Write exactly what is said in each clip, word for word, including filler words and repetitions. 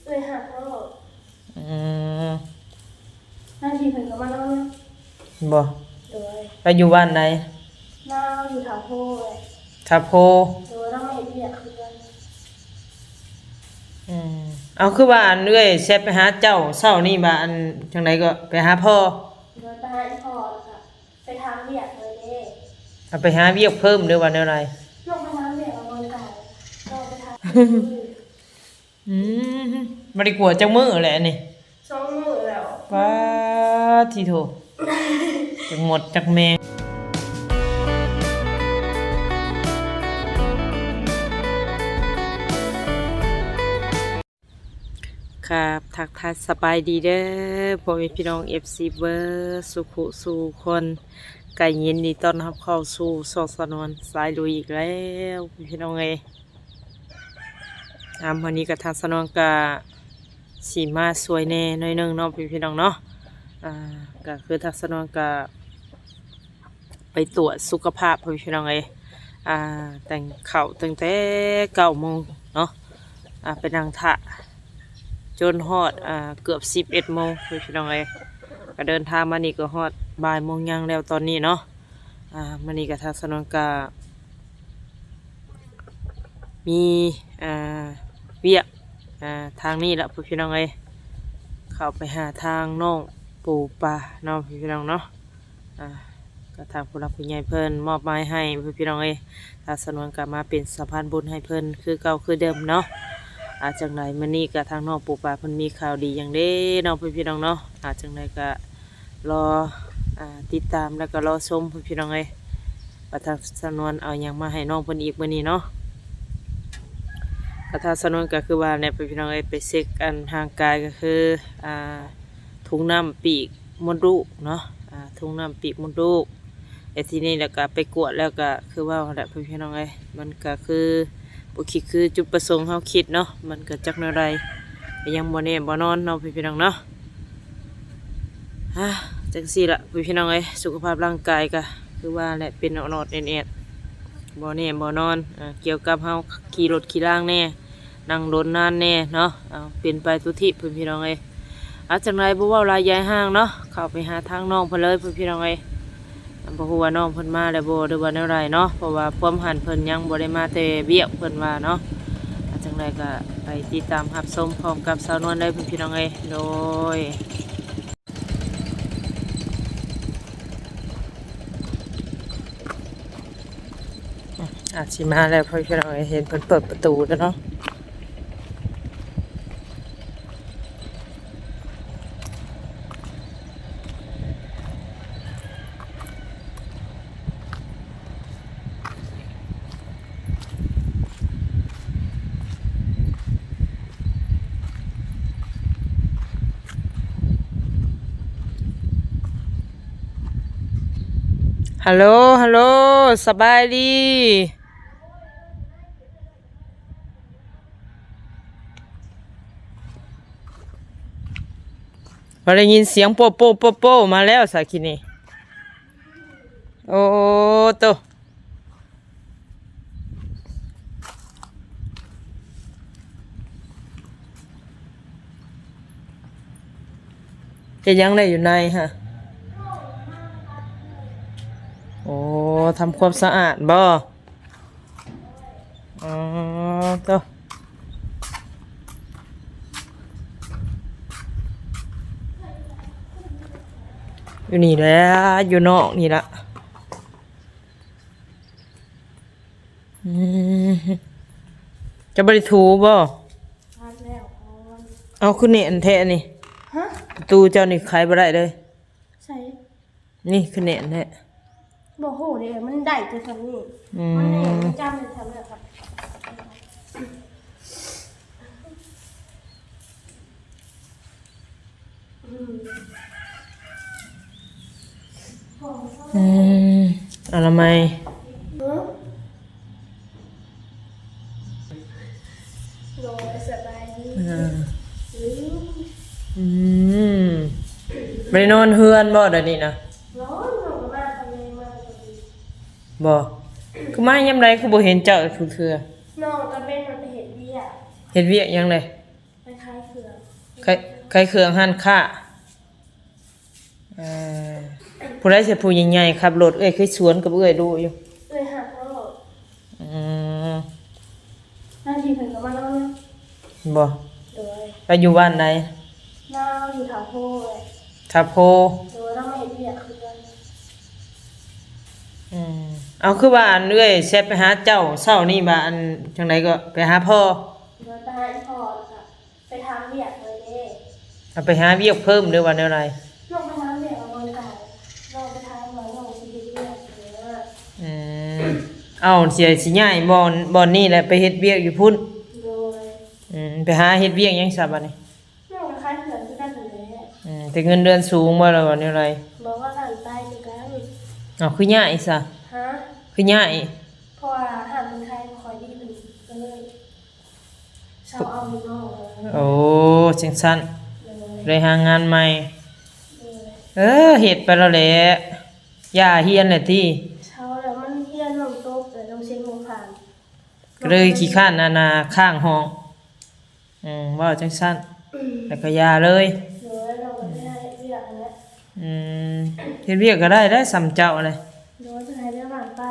เลยหักแล้ว อืม หน้าที่เพิ่นก็มานอนนะ บ่ โดย แล้วอยู่บ้านใด ลาวอยู่ท่าโพเลย ท่าโพ โดย ลาวมาเฮ็ดเวียกคือกัน อืม เอา คือว่าอันเอื้อยแชทไปหาเจ้าเช้านี้ ว่าอันจั่งใดก็ไปหาพ่อ โดย ไปหาอีพ่อแล้วก็ไปถามเวียกเลยเด้ เอาไปหาเวียกเพิ่มหรือว่าแนวใด ลองไปถามเวียกเอาเงินเก่า ลองไปถาม อืม บ่ได้กวดจักมื้อแหละนี่ สองมื้อแล้ว ป๊าด ที่โถ จักมดจักแมง ครับ ทักทายสบายดีเด้อ พ่อแม่พี่น้อง เอฟซี เบิดสุขุสู่คน ก็ยินดีต้อนรับเข้าสู่ช่องสาวนวลสายลุยอีกแล้ว พี่น้องเอ้ย อ่า มื้อนี้ก็ทางสาวนวลก็สิมาช่วยแหน่หน่อยหนึ่งเนาะ พี่พี่น้องเนาะ อ่า ก็คือทางสาวนวลก็ไปตรวจสุขภาพ พี่พี่น้องเอ้ย อ่า แต่งเข้าตั้งแต่เก้าโมงเนาะ อ่า ไปนั่งท่าจนฮอด อ่า เกือบสิบเอ็ดโมง พี่พี่น้องเอ้ย ก็เดินทางมานี่ก็ฮอดบ่ายโมงยังแล้วตอนนี้เนาะ อ่า มื้อนี้ก็ทางสาวนวลก็ มี อ่า เวียก อ่า ทางนี้ละ พี่พี่น้องเอ้ย เข้าไปหาทางน้องปูปลาเนาะ พี่พี่น้องเนาะ อ่า ก็ทางผู้หลักผู้ใหญ่เพิ่นมอบหมายให้ พี่พี่น้องเอ้ย ทางสาวนวลก็มาเป็นสะพานบุญให้เพิ่นคือเก่าคือเดิมเนาะ อ่า จั่งใดมื้อนี้ก็ทางน้องปูปลาเพิ่นมีข่าวดีหยังเด้เนาะ พี่พี่น้องเนาะ อ่า จั่งใดก็ รอ อ่า ติดตามแล้วก็รอชม พี่น้องเอ้ย ว่าทางสาวนวลเอาหยังมาให้น้องเพิ่นอีกมื้อนี้เนาะ ก็ทางสาวนวลก็คือว่าเนี่ย พี่น้องเอ้ย ไปเช็คอันร่างกายก็คือ อ่า ถุงน้ำปีกมดลูกเนาะ อ่า ถุงน้ำปีกมดลูก ไอ้ทีนี้แล้วก็ไปกวดแล้วก็คือว่าหั่นแหละ พี่น้องเอ้ย มันก็คือบ่คิดคือจุดประสงค์เฮาคิดเนาะ มันก็จักแนวใด ก็ยังบ่แน่บ่นอนเนาะ พี่น้องเนาะ อ่ะ จั่งซี้ละ พี่น้องเอ้ย สุขภาพร่างกายก็คือว่าแหละ เป็นออดๆแอดๆ บ่แน่บ่นอน อ่า เกี่ยวกับเฮาขี่รถขี่ราแหน่ นั่งโดนนานแหน่เนาะ อ่า เป็นไปทุกที พี่น้องเอ้ย อ่ะ จั่งใดบ่เว้าหลายยายห่างเนาะ เข้าไปหาทางน้องเพิ่นเลย พี่น้องเอ้ย บ่ฮู้ว่าน้องเพิ่นมาแล้วบ่ หรือว่าแนวใดเนาะ เพราะว่าความหันเพิ่นยังบ่ได้มาแต่เวียก เพิ่นว่าเนาะ อ่ะ จั่งใดก็ไปติดตามรับชมพร้อมกับสาวนวลเลย พี่น้องเอ้ย โดย อาจสิมาแล้ว พี่น้องเอ้ย เห็นเพิ่นเปิดประตูแล้วเนาะ ฮัลโหล ฮัลโหล สบายดี พอได้ยินเสียงโป๊ะโป๊ะโป๊ะโป๊ะมาแล้ว สาคินี โอ้โต เฮ็ดหยังได้อยู่ในฮะ โอ้ ทำความสะอาดบ่ อ๋อ โต อยู่นี่แหละ อยู่นอกนี่ละ อืม จะบ่ได้ถูบ่ พักแล้วก่อน เอา คือแน่นแท้นี่ ฮะ ประตูเจ้านี่ไขบ่ได้เลย ใส่ นี่คือแน่นแท้ บ่ฮู้เด้ มันได้แต่ส่ำนี้ อืม มันแน่น มันจำได้ส่ำนี้ครับ อืม อืม อนามัย อืม โดย สบายดี อ่า อืม อืม บ่ได้นอนเฮือนบ่เดี๋ยวนี้นะ นอน นอนก็มาตอนนี้ มาตอนนี้ บ่ คือมายามใดคือบ่เห็นเจ้าจักเทื่อ น้องตะเวนมันไปเฮ็ดเวียก เฮ็ดเวียกหยังเลย ไปขาย ขาย ขายเครื่องร้านค้า เอ่อ ผู้ใดสิผู้ใหญ่ๆขับรถ เอื้อยเคยสวนกับเอื้อยดูอยู่ เอื้อยหักแล้ว อืม หน้าที่เพิ่นก็มานอน บ่ โดย ไปอยู่บ้านใด ลาวอยู่ท่าโพเลย ท่าโพ โดย ลาวมาเฮ็ดเวียกคือกัน อืม เอา คือว่าอันเอื้อยแชทไปหาเจ้าเช้านี้ ว่าอันจั่งใดก็ไปหาพ่อ โดย ไปหาอีพ่อแล้วก็ไปถามเวียกเลยเด้ เอาไปหาเวียกเพิ่มหรือว่าแนวใด ลองไปถามเวียกเอาบนเก่า ลองไปถามว่าน้องสิเฮ็ดเวียกเด้อ อืม เอา เสียสิย้ายบ่อน บ่อนนี่แหละ ไปเฮ็ดเวียกอยู่พุ้น โดย อืม ไปหาเฮ็ดเวียกหยังซะบัดนี้ น้องก็ขายเครื่องคือกันนั่นแหละ อืม แต่เงินเดือนสูงบ่ล่ะ ว่าแนวใด บอกว่าล้านปลายคือกัน เอา คือย้ายซะ ฮะ คือย้าย เพราะว่าร้านมันขายบ่ค่อยดี เพิ่นก็เลยเซาเอาลูกน้องเลย โอ้ จั่งซั้น โดย เลยหางานใหม่ โดย เออ เฮ็ดไปแล้วแหละ อย่าเฮียนแหละติ เซาแล้ว มันเฮียนน้องตก แต่น้องเซ็นบ่ผ่าน ก็เลยขี้คร้านอันน่ะค้างห้อง อืม เว้าจั่งซั้น อืม แล้วก็อย่าเลย โดย น้องก็ไปหาเฮ็ดเวียกนั่นแหละ อืม เฮ็ดเวียกก็ได้ ได้ส่ำเจ้าเลย โดย ไปหาเรื่องบ้านไป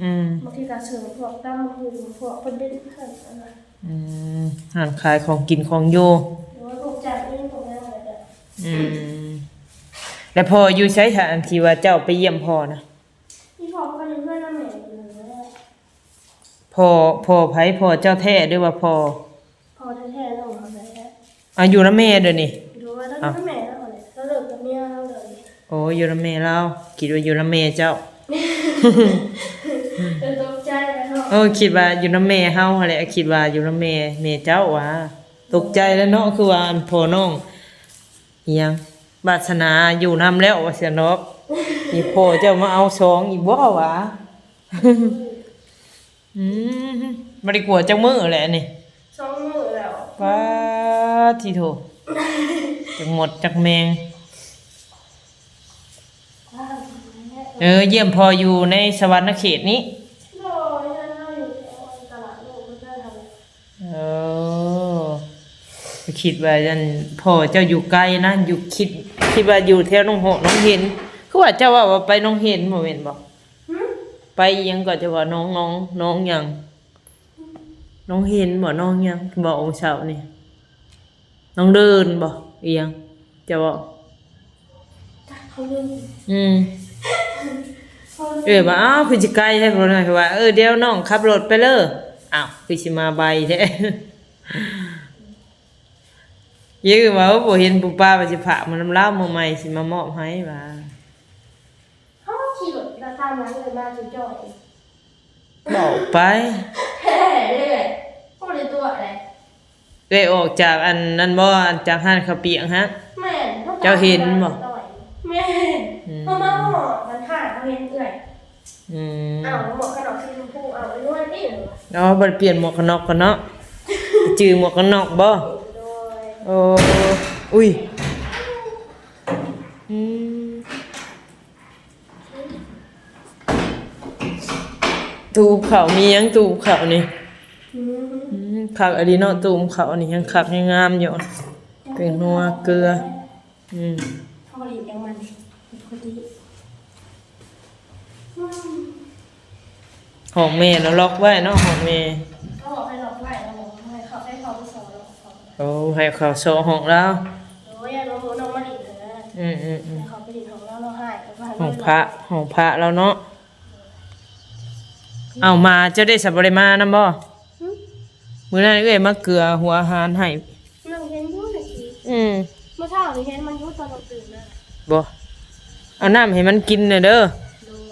อืม บางทีก็ซื้อพวกตำบักหุ่งพวกเพิ่นเป็นเพิ่นอันนั้น อืม ร้านขายของกินของอยู่ โดย พวกจานอื่นพวกนั้นก็ได้ อืม แล้วพ่ออยู่ไส ถ้าอันที่ว่าเจ้าไปเยี่ยมพ่อนะ อีพ่อก็อยู่เฮือนนำแม่อยู่นั่นแหละ พ่อ พ่อไผ พ่อเจ้าแท้หรือว่าพ่อ พ่อแท้ๆ น้องเขาแท้ๆ อ่ะ อยู่นำแม่เดี๋ยวนี้ อยู่นำ เอ้า แม่แล้วเนี่ย แล้วเลิกกับเมียแล้วเดี๋ยวนี้ โอ้ อยู่นำแม่ลาว คิดว่าอยู่นำแม่เจ้า เออ ตกใจแล้วเนาะ เออ คิดว่าอยู่นำแม่เฮาหั้นแหละ คิดว่าอยู่นำแม่ แม่เจ้าหวา ตกใจแล้วเนาะ คือว่าอันพ่อน้อง อิหยัง วาสนาอยู่นำแล้วว่าซั่นดอก อีพ่อเจ้ามาเอาสองอีกบ่หวา อืม บ่ได้กวดจักมื้อแหละนี่ สองมื้อแล้ว ป๊าด ธิโธ่ จักมดจักแมง เออ เยี่ยมพ่ออยู่ในสะหวันนะเขตนี้ โดย เฮือนเฮาอยู่แถวตลาดโลกเพิ่นได้ทำ เออ คิดว่าอันพ่อเจ้าอยู่ไกลนะ อยู่ คิด คิดว่าอยู่แถวหนองหอกหนองเห็น คือว่าเจ้าว่า ว่าไปหนองเห็นบ่แม่นบ่ หึ ไปอิหยังก็จะว่าหนอง หนอง หนองหยัง หนองเห็นบ่ หนองหยัง บอกองค์เช้านี่ หนองเดินบ่ อิหยัง จะบอก จักเขาลืม อืม เขาลืม เอ้ยว่า อ้าว คือสิไกลแท้ พ่อน้อย คือว่า เออ เดี๋ยวน้องขับรถไปเลย อ้าว คือสิมาไวแท้ เยอะว่า โอ้ บ่เห็นปูปลา ว่าสิฝากมานำลาวมื้อใหม่ สิมามอบให้ว่า เขาขี่รถมาตามหลังเลยมาจ่อยๆ บอกไป แท้เลย เขาบ่ได้ตัวอะไร เอ้ยออกจากอันนั้นบ่ อันจากร้านข้าวเปียกฮะ แม่น เจ้าเห็นบ่ แม่น อืม เขามาหอดมันถ่ายเขาเห็นเอื้อย อืม อ้าว หมวกกันน็อกสีชมพู อ้าว ไอ้นวลนี่เหรอวะ อ๋อ บ่ได้เปลี่ยนหมวกกันน็อกก่อนเนาะ จื่อหมวกกันน็อกบ่ โดย โอ้ อุ้ย อืม ตู้ข้าวมีหยัง ตู้ข้าวนี่ อืม อืม คักอะดีเนาะ ตู้ข้าวนี่ยังคักยังงามอยู่ เป็นนัวเกลือ อืม เขาก็เห็นยังมันปกติ อืม ห้องแม่เนาะ ล็อกไว้เนาะ ห้องแม่ เขาบอกให้ล็อกไว้ แล้วบอกให้เขา ให้เขาไปสอนเรา โอ้ ให้เขาเซาะห้องลาว โอ้ย อย่าลงหัวน้องมาดินนะ อืม อืม อืม ให้เขาไปดินของเรา เราหายไปบ้าน ห้องพระ ห้องพระลาวเนาะ เอามาเจ้าได้สะบ่ได้มานำบ่ หึ มื้อนั้นเอื้อยมาเกลือหัวอาหารให้ น้องเห็นอยู่เมื่อกี้ อืม เมื่อเช้านี่เห็นมันอยู่ตอนกลางคืนนะ บ่ เอาน้ำให้มันกินน่ะเด้อ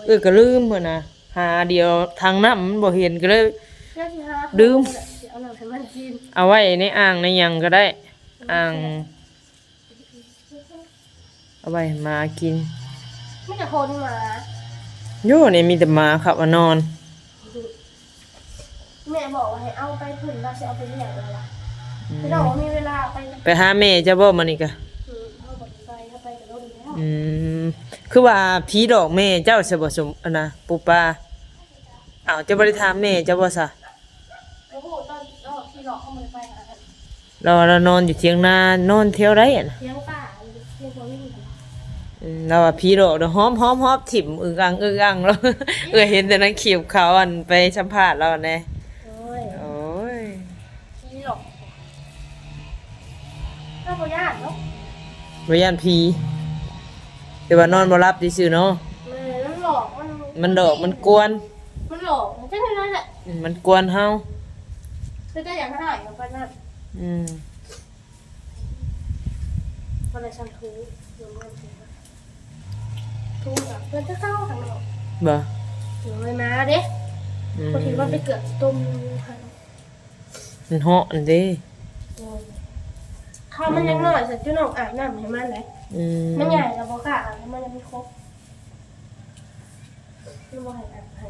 โดย เอื้อยก็ลืมหั่นนะ หาเดี๋ยวทางน้ำมันบ่เห็นก็เลย เดี๋ยวสิหา ลืม เอาน้ำให้มันกิน เอาไว้ในอ่างในหยังก็ได้ อ่าง เอาไว้ให้หมากิน มีแต่คนหมา โย่ นี่มีแต่หมาเข้ามานอน แม่บอกว่าให้เอาไปพุ่น เราสิเอาไปเลี้ยงแล้วล่ะ อืม พี่น้องบ่มีเวลาไป ไปหาแม่เจ้าบ่มื้อนี้กะ อืม เขาบอกไป เขาไปแต่รถแล้ว อืม คือว่าผีหลอกแม่เจ้าซะบ่ สม อันน่ะ ปูปลา อ้าว เจ้าบ่ได้ถามแม่เจ้าบ่ซะ โอ้โห ตอน ตอนที่หลอกเขาบ่ได้ไปหากัน เรา เรานอนอยู่เถียงนา นอนแถวใดอะนะ เถียงป่า เถียงบ่มี อืม เราว่าผีหลอกเด้อ หอมๆๆ ถิ่มอึกอังอึกอัง แล้ว เอื้อยเห็นแต่ในคลิปเขาอันไปสัมภาษณ์เราแน่ โอ้ย โอ้ย ผีหลอก เราบ่ย้านเนาะ บ่ย้านผี แต่ว่านอนบ่หลับซื่อๆเนาะ เออ มันหลอก มัน มันหลอก มันกวน มันหลอก มันจังนั้นแหละ อืม มันกวนเฮา คือแต่อยากให้หายออกไปนั่น อืม บ่ได้สั่น ทู ลงเงิน ทู ทูกับเพิ่นจะเข้าข้างนอก บ่ ลงเลยมาเด้ อืม บางทีมันไปเกือบต้มอยู่ค่ะ มันเหาะอันเด้ อืม ข้าวมันยังน้อย สัตว์จุน้องอาบน้ำให้มันเลย อืม มันใหญ่แล้วบ่กล้าอาบ มันยังไม่ครบ มันบ่ให้อาบให้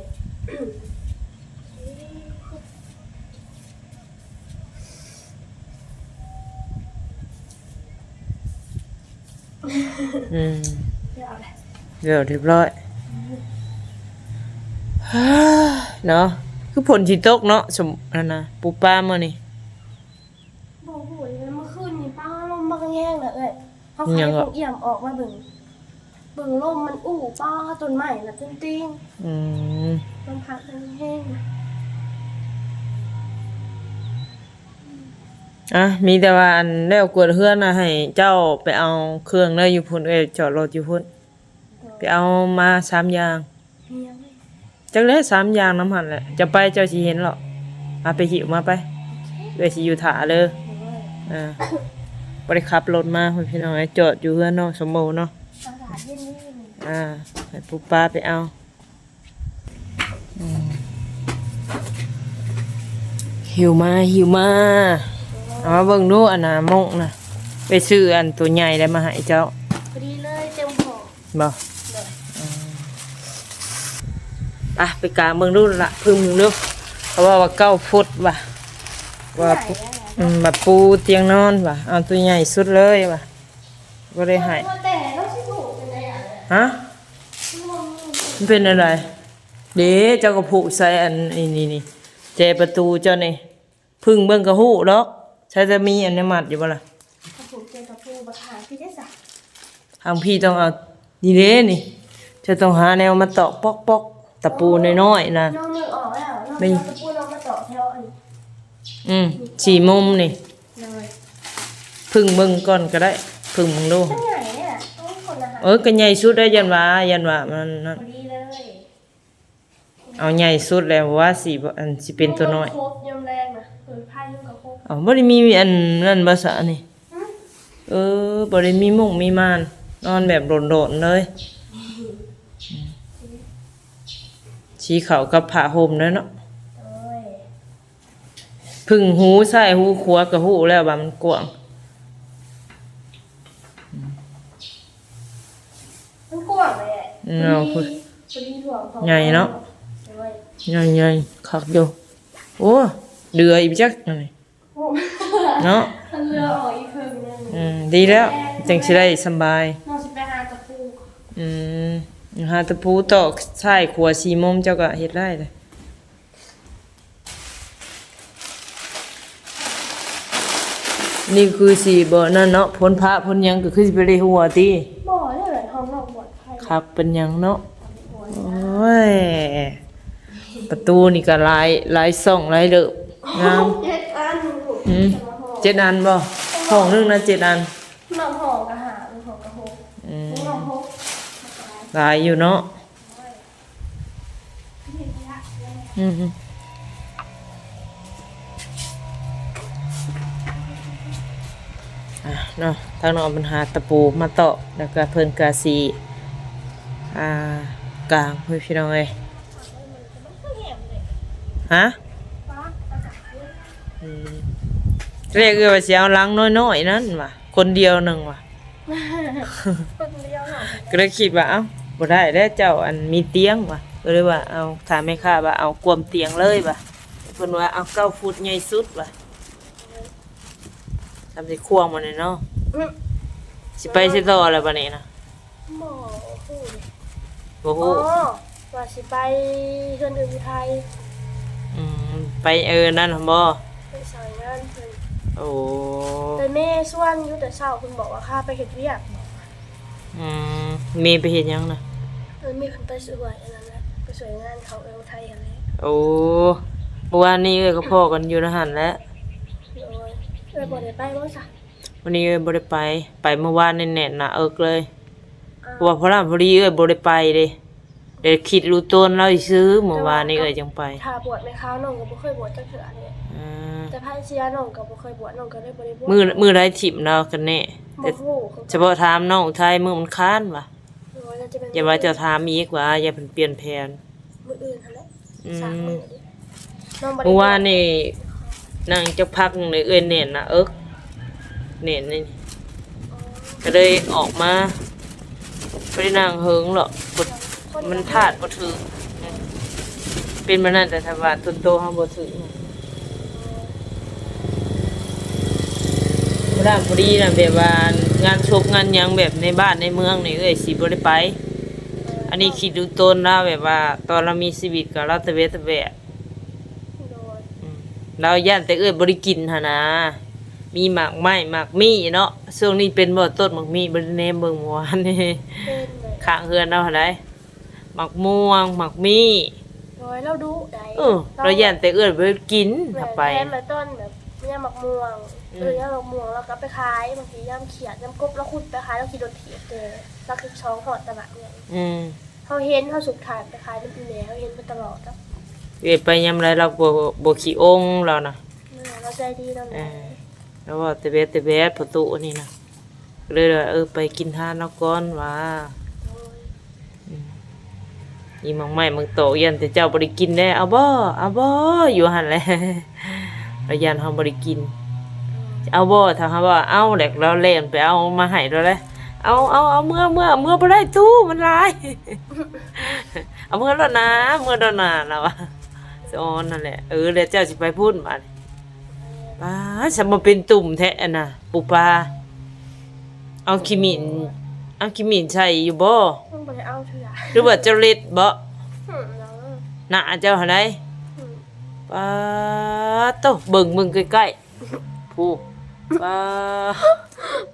อืม เดี๋ยวเอาเลย เดี๋ยวเรียบร้อย เนาะ คือฝนสิตกเนาะ สม นั่นนะ ปูปลามื้อนี้ บ่ฮู้เลย เมื่อคืนนี่ป้าลมบักแฮงนะเอ้ย เขา อิหยัง ขาย ก็ เอี่ยมออกมาเบิ่ง เบิ่งลมมันอู้ ป้าต้นไม้น่ะตึงๆ อืม ลมพัดแฮงๆ นะ อ่ะ มีแต่ว่าอันแล้วกวาดเฮือนน่ะ ให้เจ้าไปเอาเครื่องเด้อ อยู่พุ้น เอ้ย จอดรถอยู่พุ้น ไปเอามาสามอย่าง มีหยังไหม จักแลสามอย่างนำหั่นแหละ จะไปเจ้าสิเห็นหรอก เอาไปหิ้วมาไป โอเค เอื้อยสิอยู่ถ่าเด้อ โอ้ย อ่า บ่ได้ขับรถมา พี่น้อง จอดอยู่เฮือนน้องสมโมเนาะ อากาศเย็นๆ อ่า ให้ปูปลาไปเอา อืม หิ้วมา หิ้วมา เอามาเบิ่งดู อันน่ะ มงน่ะ ไปซื้ออันตัวใหญ่ได้มาให้เจ้า พอดีเลย เต็มห่อ บ่ โดย อืม อ่ะ ไปกางเบิ่งดูละ พึ่งเบิ่งดู เขาว่า ว่าเก้าฟุตว่ะ ว่า ใหญ่อะนะ อืม ว่าปูเตียงนอนว่ะ เอาตัวใหญ่สุดเลยว่ะ บ่ได้ให้ ว่าแต่เราสิปลูกเป็นไงอะ ฮะ มันบ่มี มันเป็นอะไร เด้ เจ้าก็ผูกใส่อันนี้ นี่ นี่ แจประตูเจ้านี่ พึ่งเบิ่งก็ฮู้ดอก ใช้จะมีอันนี้มัดอยู่บ่ล่ะ กระปุกเจอกระปุกบักหางพี่ได้จ้ะ ทางพี่ต้องเอา นี่เด้นี่ จะต้องหาแนวมาตอกปอกๆ ตะปูน้อยๆ นะ น้องนึกออกแล้ว น้อง นี่ เอาตะปูลงมาตอกแถวอันนี้ อืม สี่มุมนี่ เลย พึ่งเบิ่งก่อนก็ได้ พึ่งเบิ่งดู มันใหญ่เนี่ย ต้องคนละหาง เออ ก็ใหญ่สุดได้ ยันว่า ยันว่ามันนั่น พอดีเลย เอาใหญ่สุดแล้วว่าสิบ่ อันสิเป็นตัวน้อย ครบยามแรงนะ เปิดไพ่มันก็ครบ เอ้า บ่ได้มีอันนั่นบ่ซะนี่ หึ เออ บ่ได้มีมุ้งมีม่าน นอนแบบโดดๆเลย สีขาวกับผ้าห่มเด้อเนาะ โอ้ย พึ่งหูซ้ายหูขวาก็ฮู้แล้วว่ามันกว้าง มันกว้างเลยอะ อืม พอดี เอา พอดีถ่วงท้อง ใหญ่เนาะ โอ้ย ใหญ่ๆ คักอยู่ โอ้ เหลืออีกจักอันนี้ โอ้ เนาะ มันเหลือออกอีกครึ่งหนึ่ง อืม ดีแล้ว จังสิได้สำบาย น้องสิไปหาตะปู อืม หาตะปูตอกซ้ายขวาสี่มุมเจ้าก็เฮ็ดได้เลย นี่คือสิบ่นั่นเนาะ พ่นพระพ่นหยังก็คือสิไปได้หัวติ บ่ นี่แหละห้องนอกบวชไทย คักเป็นหยังเนาะ บวช โอ้ย ประตูนี่ก็หลาย หลายซ่องหลายเลิบ งาม เจ็ดอัน อืม เจ็ดอันบ่ ห้องหนึ่งนะ เจ็ดอัน นอกห้องก็ห้า นอกห้องก็หก อืม นอกห้อง หลายอยู่เนาะ อืม อ่ะเนาะ ทางน้องเพิ่นหาตะปูมาตอก แล้วก็เพิ่นก็สิ อ่า กางให้พี่น้องเอ้ย ฮะ อืม เรียกเอื้อยว่าสิเอาหลังน้อยๆนั่นว่ะ คนเดียวหนึ่งว่ะ คนเดียวเหรอ ก็เลยคิดว่า เอ้า บ่ได้แล้ว เจ้าอันมีเตียงว่ะ ก็เลยว่า เอา ถามแม่ค้าว่า เอากวมเตียงเลยว่ะ เพิ่นว่า เอาเก้าฟุตใหญ่สุดว่ะ ทำสิควงมาเลยเนาะ อืม สิไปสิต่ออะไรบัดนี้นะ บ่ฮู้เลย บ่ฮู้ อ๋อ ว่าสิไปเฮือนอื่นไทย อืม ไป เออ นั่นหั่นบ่ ไปสายงานเพิ่น โอ้ แต่แม่ชวนอยู่แต่เช้า เพิ่นบอกว่าข้าไปเฮ็ดเวียก อืม แม่ไปเฮ็ดหยังนะ เออ แม่เพิ่นไปช่วยอันนั้นแหละ ไปช่วยงานเขาเอื้อยไทยหั้นแหละ โอ้ เมื่อวานนี้เอื้อยก็พ้อกันอยู่ในหั้นแหละ โดย เอื้อยบ่ได้ไปบ่ซะ วันนี้เอื้อยบ่ได้ไป ไปเมื่อวานนี่แน่นหน้าอกเลย อ่า เพราะว่าพอดีพอดีเอื้อยบ่ได้ไปเด้ เดี๋ยวคิดรู้ตนลาวซื่อ เมื่อวานนี้เอื้อยจั่งไป ถ้าบวชแม่ขาวน้องก็บ่เคยบวชจักเทื่อเด้ อ่า แต่ไผเสียน้องก็บ่เคยบวช น้องก็เลยบ่ได้บวช มื้อ มื้อใดถิ้มลาวกันแน่ บ่ฮู้ แต่เฉพาะถามน้องอุทัยมื้อมันค้านว่ะ โอ้ย น่าจะเป็น อย่าว่าเจ้าถามอีกว่า อย่าเพิ่นเปลี่ยนแผน มื้ออื่นหั้นแหละ อืม สามมื้อเด้ น้องบ่ได้ เมื่อวานนี่นั่งจักพักหนึ่งเลย เอื้อยแน่นหน้าอก แน่นนี่ อ๋อ ก็เลยออกมา บ่ได้นั่งเฮิงหรอก มันธาตุบ่ถืก เป็นมานั่นแต่ถ้าว่าต้นโตเฮาบ่ถืก พอดีนะ แบบว่างานศพงานหยังแบบในบ้านในเมืองนี่เอื้อยสิบ่ได้ไป อันนี้คิดดูตนลาวแบบว่าตอนลาวมีชีวิตก็ลาวตะแวะตะแวะ โดย อืม ลาวย้านแต่เอื้อยบ่ได้กินหั้นนะ มีหมากไม้หมากมี่เนาะ ช่วงนี้เป็นบ่ต้นหมากมี่ บ่ได้แนมเบิ่งเมื่อวานนี่ เป็นเลย ข้างเฮือนลาวหั้นใด หมากม่วง หมากมี่ โดย ลาวดุใด เออ ลาว ลาวย้านแต่เอื้อยบ่ได้กิน แม่น ถ้าไป แถมมาต้นแบบยามหมากม่วง อืม เออ ยามหมากม่วงลาวก็ไปขาย บางทียามเขียด ยามกบลาวขุดไปขาย ลาวขี่รถถีบเด้ ลาวก็ซ้อนฮอดตลาดใหญ่ อืม เฮาเห็น เฮาสุกถ่ายไปขายนำอีแม่ เฮาเห็นมาตลอดอะ เอื้อยไปยามใดลาวบ่ บ่ขี้องลาวนะ แม่น ลาวใจดีนำ เออ ลาวเว้าแต่แบดแต่แบด ประตูอันนี้นะ ก็เลยว่า เออ ไปกินทานลาวก่อนว่า โดย อืม อีหมากไม้หมากตอกย้านแต่เจ้าบ่ได้กินแด้ เอาบ่ เอาบ่ อยู่หั้นแหละ ลาวย้านเฮาบ่ได้กิน เอาบ่ ถ้าเฮาว่าเอา แล้วลาวแล่นไปเอามาให้ลาวแหละ เอา เอา เอาเมือ เมือ เมือบ่ได้ตู้ มันหลาย เอาเมือโลดนะ เมือโลดนะ ลาวว่า สะออนนั่นแหละ เออ แล้วเจ้าสิไปพุ้นบาดนี้ ป๊าด สำมาเป็นตุ่มแท้อันน่ะ ปูปลา เอาขี้หมิ่น เอาขี้หมิ่นใส่อยู่บ่ มันบ่ได้เอาเทื่อ หรือว่าเจ้าเล็ดบ่ อืม หน้าเจ้าหั้นใด อืม ป๊าดโต เบิ่ง เบิ่งใกล้ๆ ผู้ ป๊าด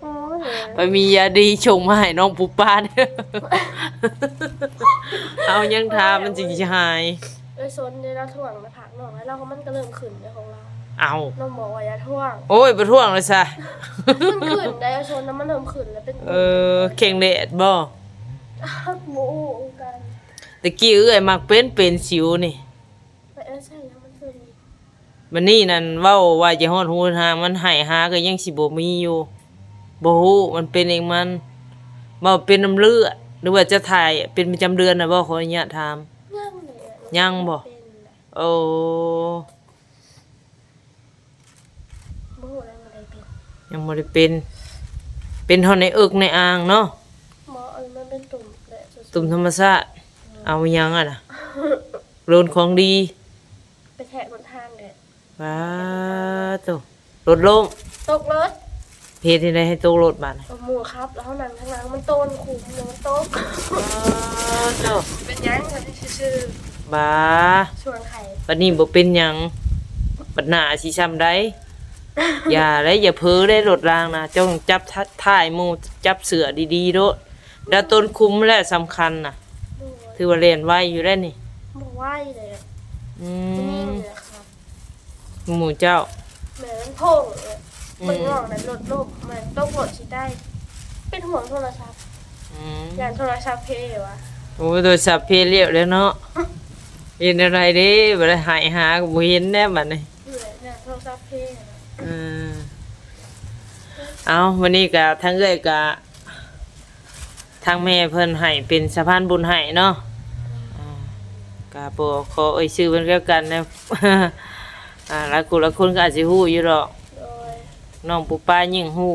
โอ้ย ไปมียาดีส่งมาให้น้องปูปลาเด้อ เอายังทามันจึงสิหาย เอ้ย ซนเด้ ลาวท่วงหน้าผากน้อง แล้วลาวก็ มันก็เริ่มขึ้นเด้ของลาว เอา น้องบอกว่าอย่าท่วง โอ้ย บ่ท่วงเลยซะ มันขึ้นได้ ซนแล้วมันเริ่มขึ้นแล้วเป็น เออ แข้งแดดบ่ บ่ฮู้คือกัน ตะกี้เอื้อยมักเป็น เป็นสิวนี่ ไปเอิ้นใส่แล้วมันขึ้น บัดนี้นั่นเว้าว่าจะฮอดฮู้ทาง มันให้หาก็ยังสิบ่มีอยู่ บ่ฮู้ มันเป็นเองมัน บ่เป็นน้ำเลือด หรือว่าจะถ่ายเป็นประจำเดือนน่ะบ่ ขออนุญาตถาม ยังเลยอะ ยังบ่ เป็นแหละ โอ้ บ่ฮู้แล้วมันได้เป็น ยังบ่ได้เป็น เป็นเท่าในเอิกในอ่างเนาะ บ่ เออ มันเป็นตุ่มแหละ ตุ่มธรรมชาติ เอาหยังอะน่ะ โดนของดี ไปแทะหนทางแหละ ว้าโต รถล้ม ตกรถ เฮ็ดจั่งใดให้ตกรถบาดนี้ เอาหมู่ขับ แล้วเฮานั่งข้างหลัง มันโตนขุม มันตก ว้าโต เป็นหยัง อันนี้ซื่อๆ บ้า ช่วงไข่ บัดนี้บ่เป็นหยัง บัดหน้าสิซ่ำใด อย่าเด้ อย่าเผลอเด้ รถรางนะ เจ้าต้องจับท้ายหมู่ จับเสื้อดีๆโลด แล้วโตนขุมแหละสำคัญน่ะ โอ้ย ถือว่าแล่นไวอยู่แล้วนี่ บ่ไวเลยอะ อืม ผู้หญิงเนี่ยครับ หมู่เจ้า แม่นโพงเลย อืม มันง่วงนะ รถล้ม มันตกรถสิได้ เป็นห่วงโทรศัพท์ อืม ย้านโทรศัพท์เพวะ โอ้ย โทรศัพท์เพเรียบแล้วเนาะ เห็นอะไรเด้ บ่ได้หายหาก็บ่เห็นแน่บัดนี้ อยู่เลยย้านโทรศัพท์เพนะ อืม เอา วันนี้ก็ทั้งเอื้อยก็ ทางแม่เพิ่นให้เป็นสะพานบุญให้เนาะ อ่า ก็บ่ขอเอ่ยชื่อเพิ่นแล้วกันนะ อ่า หลายคน หลายคนก็อาจสิฮู้อยู่ดอก โดย น้องปูปลายิ่งฮู้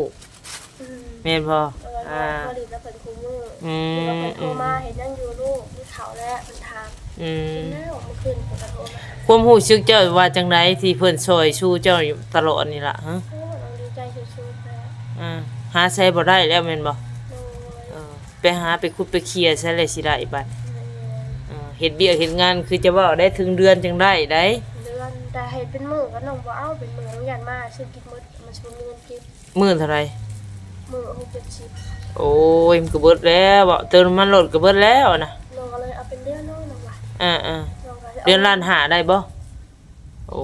อืม แม่นบ่ เออ อ่า พอดีแล้วเพิ่นคู่มื้อ อืม เพิ่นโทรมา อืม เห็นยังอยู่ลูก มีข้าวแล้ว เพิ่นถาม อืม กินแล้ว เมื่อคืนเพิ่นก็โทรมา ความรู้สึกเจ้าว่าจั่งใดที่เพิ่นช่วยชูเจ้าอยู่ตลอดนี่ล่ะ ฮะ โอ้ น้องดีใจสุดๆแล้ว อ่า หาใช้บ่ได้แล้วแม่นบ่ โดย เออ ไปหาไปขุดไปเขี่ยใช้เลยสิได้บัด แม่น เออ เฮ็ดเวียกเฮ็ดงานคือจะเว้าได้ถึงเดือนจั่งได้ได๋ เดือน แต่ให้เป็นมื้อก็น้องบ่เอา เป็นมื้อน้องย้านมาซื้อกินหมด มัน บ่มีเงินเก็บ มื้อเท่าไหร่ มื้อหกเจ็ดสิบ โอ้ย มันก็เบิดแล้วบ่ เติมน้ำมันรถก็เบิดแล้วนะ น้องก็เลยเอาเป็นเดือนเนาะน้องว่า อ่าอ่า น้องก็สิเอา เดือนล้านห้าได้บ่ โอ้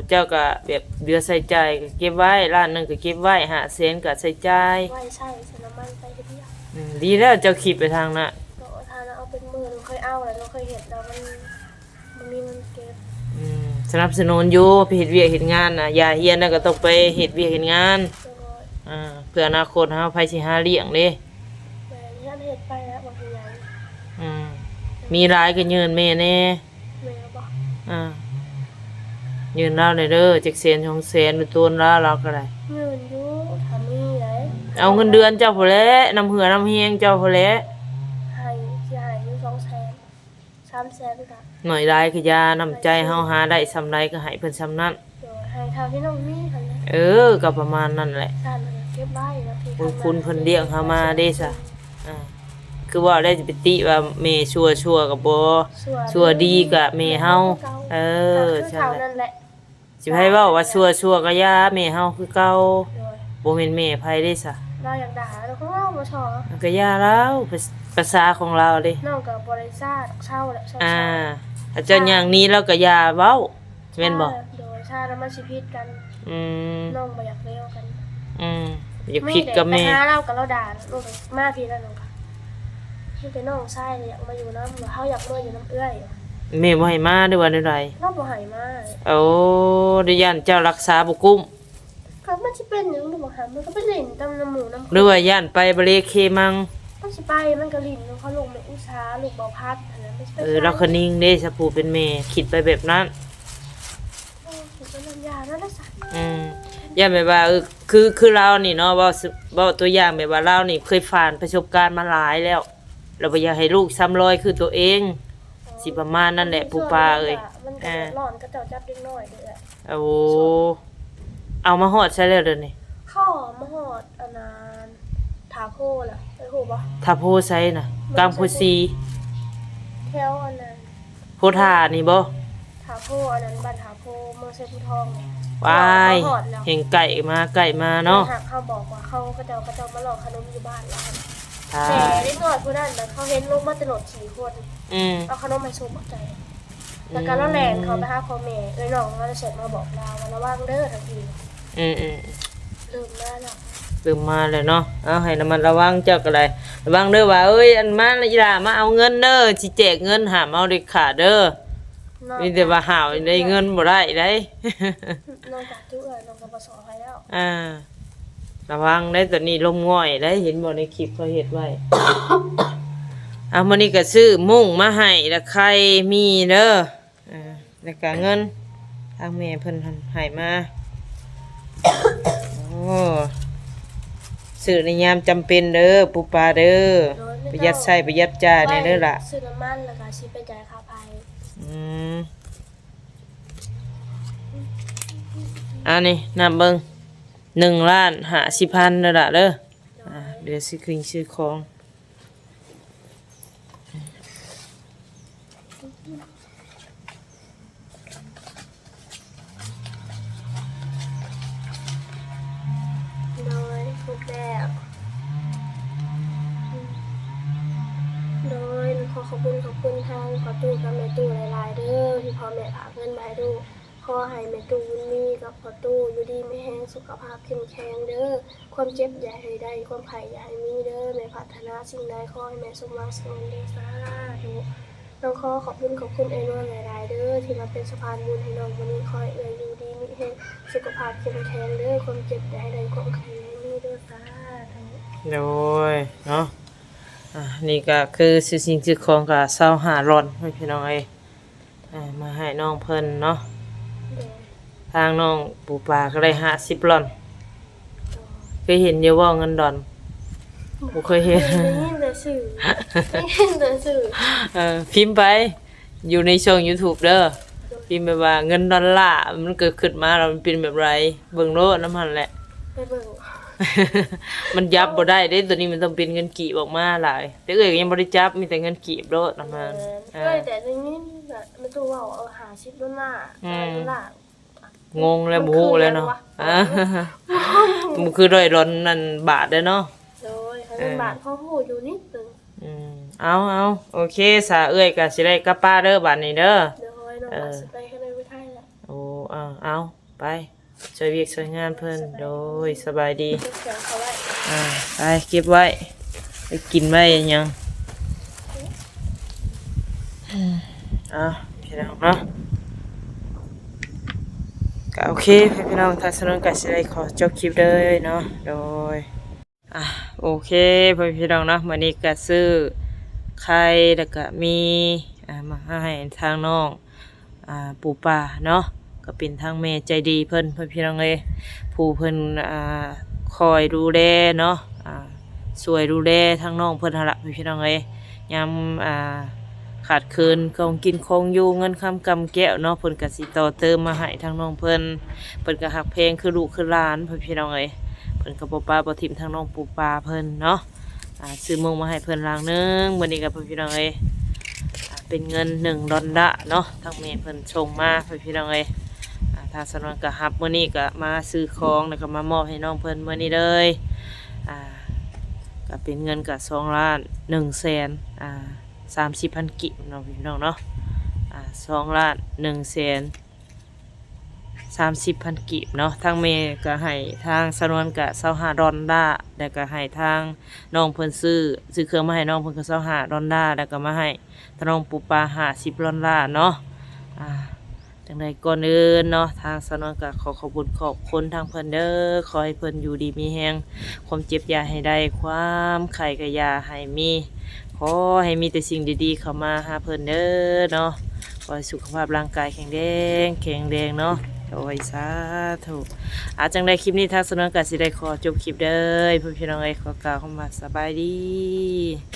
เจ้าก็แบบเหลือใช้จ่ายก็เก็บไว้ ล้านหนึ่งก็เก็บไว้ ห้าแสนก็ใช้จ่าย ไว้ใช้ใส่น้ำมันไปเฮ็ดเวียก อืม ดีแล้วเจ้าคิดไปทางน่ะ ก็ถ้าน้องเอาเป็นมื้อน้องเคยเอาแล้วน้องเคยเฮ็ดแล้วมันบ่มีเงินเก็บ อืม สนับสนุนอยู่ ไปเฮ็ดเวียกเฮ็ดงานน่ะ อย่าเฮียนน่ะก็ต้องไปเฮ็ดเวียกเฮ็ดงาน แล้วก็ อ่า เพื่ออนาคตเฮา ไผสิหาเลี้ยงเด้ แม่เฮ็ดเฮ็ดไปแล้วบ่เป็นหยัง อืม มีหลายก็ยื่นแม่แน่ แม่บ่ อ่า ยื่นลาวแน่เด้อ จักแสนสองแสน เป็นต้นลาว ลาวก็ได้ เงินอยู่ถ้ามีได้ เอาเงินเดือนเจ้าพู้นแหละ น้ำเหือน้ำแฮงเจ้าพู้นแหละ ให้สิให้อยู่สองแสน สามแสนก็ น้อยหลายก็อย่า น้ำใจเฮาหาได้ส่ำใดก็ให้เพิ่นส่ำนั้น โดยให้เท่าที่น้องมีหั่นแหละ เออ ก็ประมาณนั้นแหละ ท่านเก็บไว้แล้วที่ บุญคุณเพิ่นเลี้ยงเฮามาเด้ซะ อ่า คือว่าได้สิไปติว่าแม่ชั่ว ชั่วก็บ่ ชั่ว ชั่วดีก็แม่เฮา เออ คือ ซั่น เท่า แหละ นั้นแหละ สิให้เว้าว่าชั่ว ชั่วก็อย่า แม่เฮาคือเก่า โดย บ่แม่นแม่ไผเด้ซะ เราอยากด่าแล้วก็เว้าบ่ชอบ มันก็อย่าแล้ว ภาษาของลาวเด้ น้องก็บ่ได้ซ่าดอกเศร้าแหละเศร้า อ่า ถ้าเจ้าย่างหนี้ลาวก็อย่าเว้า แม่นบ่ โดยซ่าแล้วมันสิผิดกัน อืม น้องบ่อยากเลวกัน อืม อย่าผิดกับแม่ ไปหาลาวก็ลาวด่าลูกมาพี้แล้วน้องก็มีแต่น้องชายนี่อยากมาอยู่นำ เฮาอยากมาอยู่นำเอื้อย แม่บ่ให้มาหรือว่าแนวใด ลาวบ่ให้มา โอ้ ได้ย่านเจ้ารักษาบ่กุ้ม ก็มันสิเป็นหยังลูกบ่หามันก็ไปเล่นตามน้ำหมู่นำ หรือว่าย่านไปบะเลเคมัง มันสิไปมันก็เล่นนำเขาลูกแม่อุตสา ลูกบ่พัดหั่นน่ะ มันสิไป เออ ลาวคะนิงเด้ สะผู้เป็นแม่ คิดไปแบบนั้น เออมันก็เล่นยาแล้วนะซะ อืม ย่านแบบว่า เออ คือ คือลาวนี่เนาะ เว้า เว้าตัวอย่างแบบว่าลาวนี่เคยผ่านประสบการณ์มาหลายแล้ว แล้วบ่อยากให้ลูกซ้ำรอยคือตัวเอง สิประมาณนั้นแหละ ปู่ป้าเอ้ย มันก็เดือดร้อน เขาเจ้าจับเด็กน้อยเด้อ โอ้ เอามาฮอดใสแล้วเดี๋ยวนี้ เขาเอามาฮอดอันนั้น ท่าโพล่ะ ไปฮู้บ่ ท่าโพไสน่ะ กลางโพสี แถวอันนั้น โพธานี่บ่ ท่าโพอันนั้น บ้านท่าโพ เมืองไชยภูทอง ว้าย เขาเอามาฮอดแล้ว แห่งใกล้มาใกล้มาเนาะ หากเขาบอกว่าเขา เขาเจ้า เขาเจ้ามาหลอกขนมอยู่บ้านแล้ว อ่า แต่เด็กน้อยผู้นั้นน่ะ เขาเห็นลงมาแต่รถสี่คน อืม เอาขนมให้ซุปใจ แล้วก็เราแล่นเข้าไปหาพ่อแม่ เอ้ยน้องเราจะเสร็จมาบอกลาวว่าระวังเด้อทันที อืมอืม เริ่มมาแล้ว เริ่มมาแล้วเนาะ เอาให้ระมัดระวังเจ้าก็ได้ ระวังเด้อว่า เอ้ย อันมาอีหล่ามาเอาเงินเด้อ สิแจกเงิน ห้ามเอาเด็ดขาดเด้อ น้อง มีแต่ว่าห้ามได้เงินบ่ได้ได้ น้องจากจุเอ้ยน้องก็บ่สอให้แล้ว อ่า ระวังได้ ตอนนี้ลมง่อยได้ เห็นบ่ในคลิปเขาเฮ็ดไว้ อ่ะ มื้อนี้ก็ซื้อมุ้งมาให้ ละไข่มีเด้อ อ่า แล้วก็เงิน ทางแม่เพิ่นให้มา โอ้ ซื้อในยามจำเป็นเด้อ ปู่ป้าเด้อ ประหยัดใช้ประหยัดจ่ายแหน่เด้อล่ะ ซื้อน้ำมันแล้วก็สิไปจ่ายค่าไฟ อืม อันนี้นับเบิ่ง หนึ่งล้านห้าสิบพันเด้อล่ะเด้อ อ่า เดี๋ยวซื้อเครื่องซื้อของ โดยครบแล้ว โดยขอขอบคุณขอบคุณทางพ่อตู้กับแม่ตู้หลายๆเด้อ ที่พ่อแม่ฝากเงินมาให้ลูก ขอให้แม่ตู้บุญมีกับพ่อตู้อยู่ดีมีแฮง สุขภาพเข้มแข็งเด้อ ความเจ็บอย่าให้ได้ ความไข้อย่าให้มีเด้อ แม่ปรารถนาสิ่งใดขอให้แม่สมหวังสิ่งนั้นเด้อ สาธุ น้องขอขอบคุณขอบคุณอ้ายนวลหลายๆเด้อ ที่มาเป็นสะพานบุญให้น้องมื้อนี้ ขอให้เอื้อยอยู่ดีมีแฮง สุขภาพเข้มแข็งเด้อ ความเจ็บอย่าให้ได้ ความไข้อย่าให้มีเด้อ สาธุ โดยเนาะ อ่ะ นี่ก็คือซื้อสิ่งซื้อของก็ซาวห้าลอน ให้พี่น้องเอ้ย อ่า มาให้น้องเพิ่นเนาะ โดย ทางน้องปู่ป้าก็ได้ห้าสิบลอน เคยเห็นอยู่บ่เงินดอน บ่เคยเห็น ได้ยินแต่ชื่อ ได้ยินแต่ชื่อ เออ พิมพ์ไป อยู่ในช่อง YouTube เด้อ พิมพ์ไปว่าเงินดอลลาร์มันเกิดขึ้นมาแล้วมันเป็นแบบไร เบิ่งโลดนำหั่นแหละ ไปเบิ่ง มันจับบ่ได้เด้ ตัวนี้มันต้องเป็นเงินกีบออกมาหลาย แต่เอื้อยก็ยังบ่ได้จับ มีแต่เงินกีบโลดนำหั่น เออ เออ แต่ได้ยินแบบแม่ตู้เว้าเอาห้าสิบดอลลาร์ อืม ดอลลาร์ งงแล้ว บ่ฮู้แล้วเนาะ มันคือเรื่องวะ อ่า มันคือดอยดอนนั่นบาทเด้อเนาะ โดย เออ เงินบาทพอฮู้อยู่นิดนึง อืม เอา เอา โอเค สาเอื้อยก็สิได้กลับป่าเด้อบาดนี้เด้อ โดย น้อง เออ ก็สิไปให้ได้ไม่ได้แหละ โอ้ เอา เอา ไป ช่วยเวียกช่วยงานเพิ่น โดย สบายดี เก็บของเขาไว้ อ่า ไป เก็บไว้ ไปกินไว้หยัง อืม เอา พี่น้องเนาะ ก็โอเค พี่น้อง ทางสนนก็สิได้ขอจบคลิปเลยเนาะ โดย อ่ะ โอเค พ่อพี่น้องเนาะ มื้อนี้ก็ซื้อไข่ แล้วก็มี อ่า มาให้ทางน้อง อ่า ปูปลาเนาะ ก็เป็นทางแม่ใจดีเพิ่น พ่อพี่น้องเอ้ย ผู้เพิ่น อ่า คอยดูแลเนาะ อ่า ช่วยดูแลทางน้องเพิ่นหั่นล่ะ พ่อพี่น้องเอ้ย ยาม อ่า ขาดเขินของกินของอยู่ เงินคำกำแก้วเนาะ เพิ่นก็สิต่อเติมมาให้ทางน้องเพิ่น เพิ่นก็ฮักแพงคือลูกคือหลาน พ่อพี่น้องเอ้ย เพิ่นก็บ่ปะบ่ถิ่มทางน้องปูปลาเพิ่นเนาะ อ่า ซื้อมุ้งมาให้เพิ่นหลังหนึ่ง มื้อนี้ก็ พ่อพี่น้องเอ้ย อ่า เป็นเงินหนึ่งดอลลาร์เนาะ ทางแม่เพิ่นส่งมา พ่อพี่น้องเอ้ย อ่า ทางสนนก็รับมื้อนี้ก็มาซื้อของ แล้วก็มามอบให้น้องเพิ่นมื้อนี้เลย อ่า ก็เป็นเงินก็สองล้านหนึ่งแสน อ่า สามสิบพันกีบเนาะ พี่น้องเนาะ อ่า สองล้านหนึ่งแสนสามสิบพันกีบเนาะ ทางแม่ก็ให้ทางสนนก็ซาวห้าดอลลาร์ แล้วก็ให้ทางน้องเพิ่นซื้อ ซื้อเครื่องมาให้น้องเพิ่นก็ซาวห้าดอลลาร์ แล้วก็มาให้ทางน้องปูปลาห้าสิบดอลลาร์เนาะ อ่า จั่งใดก่อนอื่นเนาะ ทางสนนก็ขอขอบคุณขอบคุณทางเพิ่นเด้อ ขอให้เพิ่นอยู่ดีมีแฮง ความเจ็บอย่าให้ได้ ความไข้ก็อย่าให้มี ขอให้มีแต่สิ่งดีๆเข้ามาหาเพิ่นเด้อเนาะ ขอให้สุขภาพร่างกายแข็งแรง แข็งแรงเนาะ โอ้ย สาธุ อ่ะ จั่งใดคลิปนี้ทางสนนก็สิได้ขอจบคลิปเด้อ พ่อพี่น้องเอ้ย ขอกล่าวคำว่าสบายดี